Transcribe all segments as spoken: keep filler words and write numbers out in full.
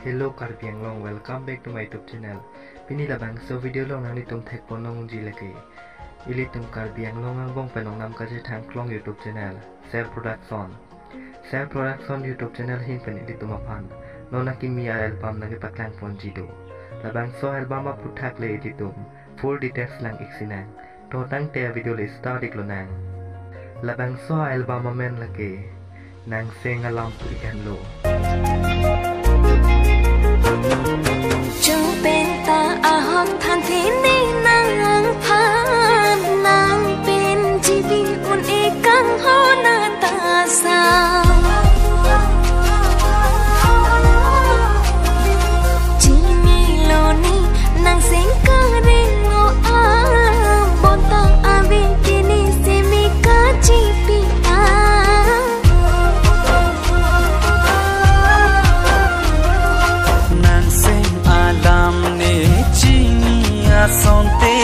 Hello Karbi Anglong, welcome back to my YouTube channel. Pini labangso video along nanglitum thekpon longji lake ilitum Karbi Anglong angbong pen ongnam kachethang klong YouTube channel, Self Production. Self Production YouTube channel ahin pen ilitum aphan non akimi a-album nangkepaklang ponji do. Labangso album aphuthak le ilitum full details lang-ik sinang. To tangte video le start-ik lonang. Labangso album amen lake Nangseng Alam pu-ik henlo. Chupenta ahok than thini nang phan nang pen jibi un-ik kanghon ta sa. Chini loni nang sengkang ring o a, botang abin kini simi kachipi a. Nangseng alam ne chini asonte,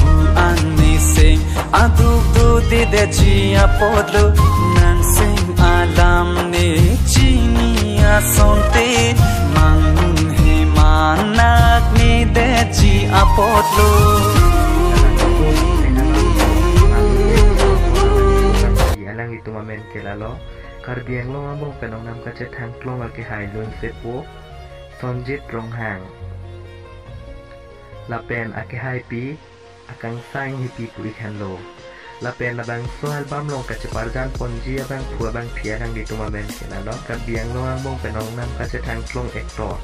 bu an ne seng aduk dudedetji apotlo. Nangseng alam ne chini asonte, mangun he manak ne detji apotlo. Alanglitum amen ke lalo, Karbi Anglong angbong pen ongnam kachethang klong akehai Lunsepo Sonjit Ronghang. Lapen akehaipi Akangsha Enghipi pu-ik henlo. Lapen labangso album along kacheparjan ponji abangphu abangphi alanglitum amen ke lalo, Karbi Anglong angbong pen ongnam kachethang klong actor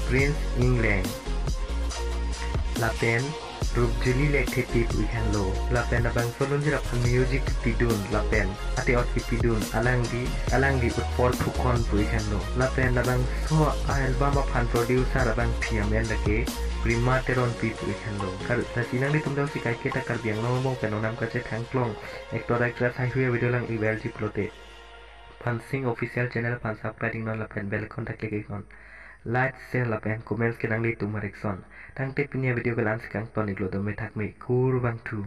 Prince Engleng. Lapen Rupjuli Lekthepi pu-ik henlo. Lapen labangso alunjir aphan music kipidun lapen ate-ot kipidun alangli, alangli Utpal Phukan pu-ik henlo. Lapen labangso a-album aphan producer abangphi amen lake Prima Teronpi pu-ik henlo. Kar-, lasi nanglitum jongsi kaiketa Karbi Anglong angbong pen ongnam kachethang klong actor actress haihui avideo lang-ik verji pulote Phansing Official channel aphan subscribe-ik non lapen bell icon ta click-ik non. Like, share lapen comments ke nanglitum reaction. Tangte pini avideo ke la-ansi kangton-iklo, dome thakme, kurvangthu.